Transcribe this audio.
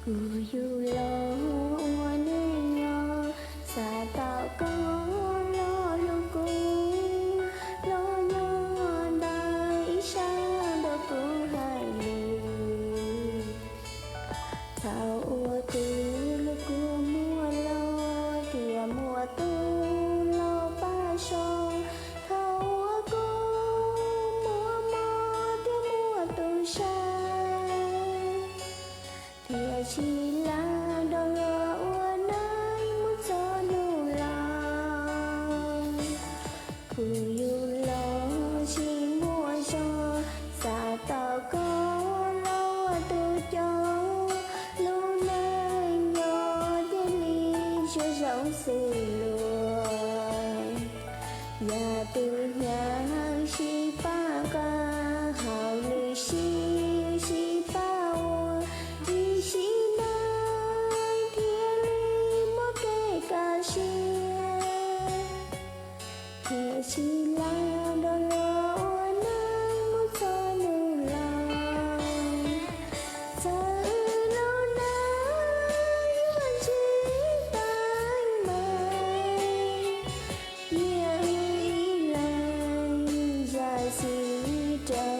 Kuv yug los ua neej nyob, xav tau koj los hlub kuv, los nyob ntawm ib sab nrog kuv hais lus. Thaum ua twb los kua muag los, thiaj muaj tus los pab so. Thaum ua kua muag mob, thiaj muaj tus saib, thiaj tsis lam nrog luag ua neej mus txog hnub laus. Kuv yug los tsis muaj zog, xav tau koj los ua tus coj, lub neej nyob thiaj li tsuas zoo xws luag. Yog tus hnyav sib pab nqa, hauj lwm sib sib pab ua, ib sim neej thiaj li muaj kev kaj siab, thiaj tsis lam nrog luag ua neej mus txog hnub laus. Txawm wb lub neej yuav tsis teeb meem, nyiam wb ib leeg zam txim rau